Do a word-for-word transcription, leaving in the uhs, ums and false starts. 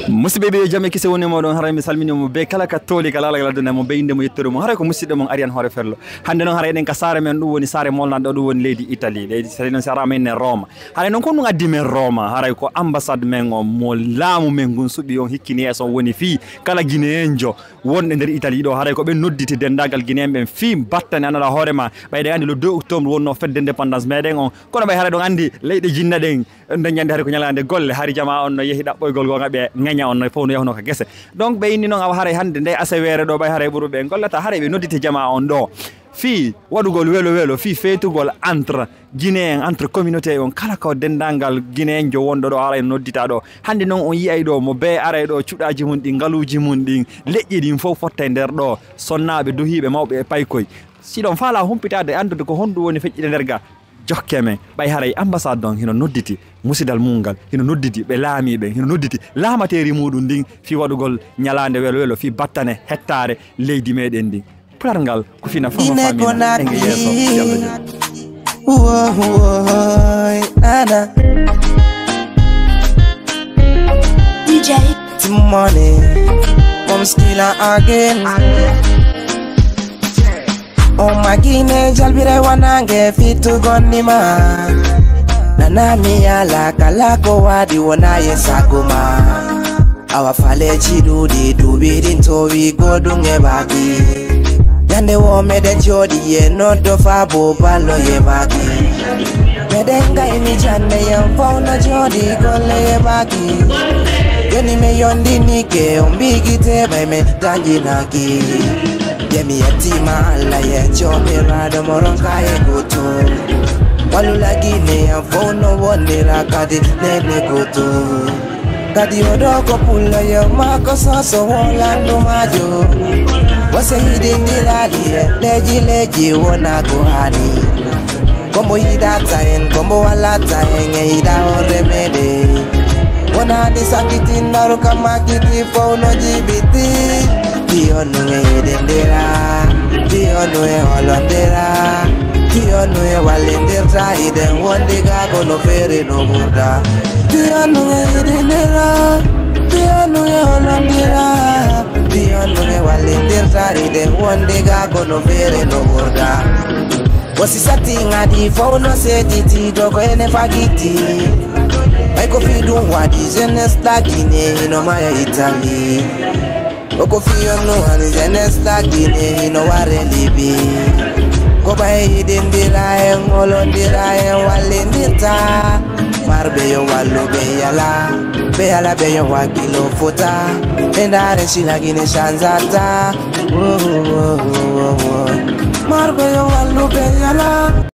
Musidɓe ɓe, jam e kise woni e moɗon. Haray mi salmini mo be kala ka tooli ka laalagal aduna mo be innde mo yettere mo. Haray ko musidɗo mon Ariane Hoore Ferlo. Hannde noon haray eɗen ka saare men, ɗum woni saare molnaɗo, ɗum woni leydi Italie. Leydi Italie noon si araama ene Roma. Haray noon ko ɗum addi men Roma. Haray ko ambassade men on mo laamu men ngun suɓi on hikkini yeeso on woni fii kala Guinéenjo wonɓe nder Italie ɗo. Haray ko ɓe nodditi denndaangal Guinéen ɓen fii battane annduɗa hoore ma. Ɓay ɗen anndi le deux octobre wonno fête d'indépendance meɗen on. Kono ɓay haray ɗon anndi leyɗe jinna ɗen. Nden ñande hari ko ñalaande golle, hari jamaa on no yehi ɗaɓɓoygol gonga ɓe ŋeña on no fof no yahuno ka gese. Donc ɓe inni noon awa haray hannde nde aseweere ɗo ɓay haray ɓurɓe ɓe gollata haray ɓe nodditi jamaa on ɗo. Fii waɗugol welo welo, fii feetugol entre Guinéen, entre communauté on kala ko denndaangal Guinéenjo wonɗo ɗo haray no noddita ɗo. Hannde noon on yi'ay ɗo mo bee aray ɗo cuɗaaji mun ɗin, ngaluuji mun ɗin, leƴƴi ɗin fof fottay nder ɗo. Sonnaaɓe, duhiiɓe, mawɓe e paykoy. Si ɗon faala humpitaade anndude ko honɗum woni feƴƴude nder ga, jokke men. Ɓay haray ambassade on hino nodditi musidal mum ngal, hino nodditi ɓe laamiiɓe, hino nodditi laamateeri muɗum ndin fii waɗugol ñalaande welo welo fii battane hettaare leydi meɗen ndin. Pular ngal ko fina fama Ine famina. Konakry. Enge yeeso, Yalla jaɓi. Woy, woy, nana. D J. Timone, come skilla again. O magine jalbire wanange fitu gonnima. Nana mi ala kala ko wadi wona ye saguma. Awa faleji ɗuɗi duɓi ɗin towi goɗɗum e baki. Ñande wo meɗen jooɗi e noddo fa bo ballo e baki. Meɗen gayni jande yam fow no jooɗi golle e baki. Joni mi yondinike on mbigite ɓay men dañinaki. Ye mi yettima Allah ye joomiraaɗo mo ronka e goto. Wallu lagine yam fow no wonira kadi nene goto. Kadi oɗo ko pullo yo maako soso wo landu maajo. Wose yiɗindiraɗi e leji leji wona ko hani. Kombo yiɗata en, kombo walata en e yiɗa hoore meɗen. Wonani sakitin naru kama kiti fow no jibiti. Tiyo nu e yiɗindira, tiyo nu e holondira. Tiyo nu e wallindirta iɗen wondi ga kono feere no ɓurda. Tiyo nu e yiɗindira, tiyo nu e holondira. Tiyo nu e wallindirta iɗen wondi ga kono feere no ɓurda. Wosi sati ngadi fow no setiti dogo ene fagiti. Ay ko fi ɗum waɗi jeunesse lagine hino maya Italie. Oko fiyo no hani jeunesse lagine hino ware libi. Ko ɓay yiɗindira en holondira en wallindirta. Marɓe yo wallu ɓe yala, ɓe yala ɓe yo wakkilo fota. Ɓe ndaare si lagine chanzata. Marɓe yo wallu ɓe yala.